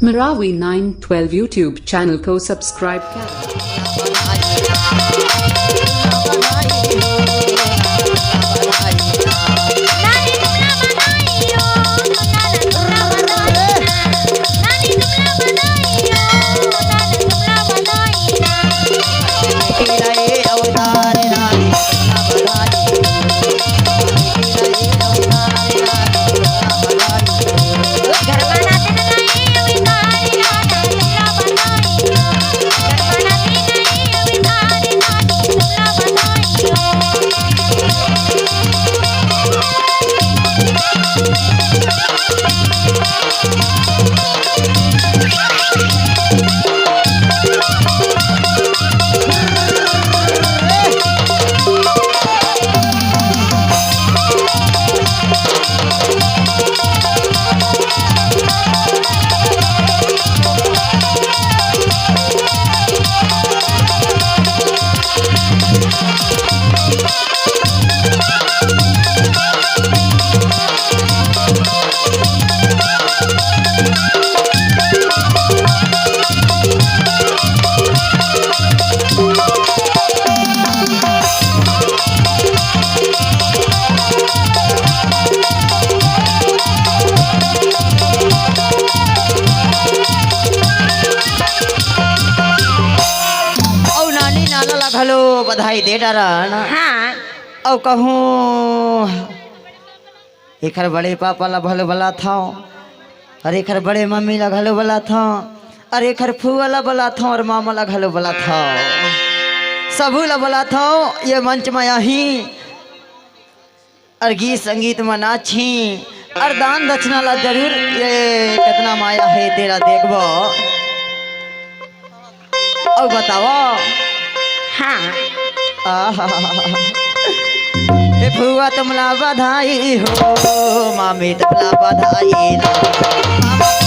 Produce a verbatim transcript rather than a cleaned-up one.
Marawi nine twelve YouTube channel को subscribe करें। अउ नानी नाना ला घलो बधाई दे डारन। हाँ। अउ कहूँ एखर बड़े पापा ला घलो बलाथव, अउ एखर बड़े मम्मी ला घलो बलाथव, अउ एखर फुआ ला बलाथव, अउ मामा ला घलो बलाथव। सबू ला बलाथव, ये मंच म आही, अउ गीत संगीत म नाचही, अउ दान दक्षिणा ला जरूर, ये कतना माया हे तेला देखबो। अउ बतावा। हाँ। आहा। ए फुआ तुमला बधाई हो, मामी तुमला बधाई हो।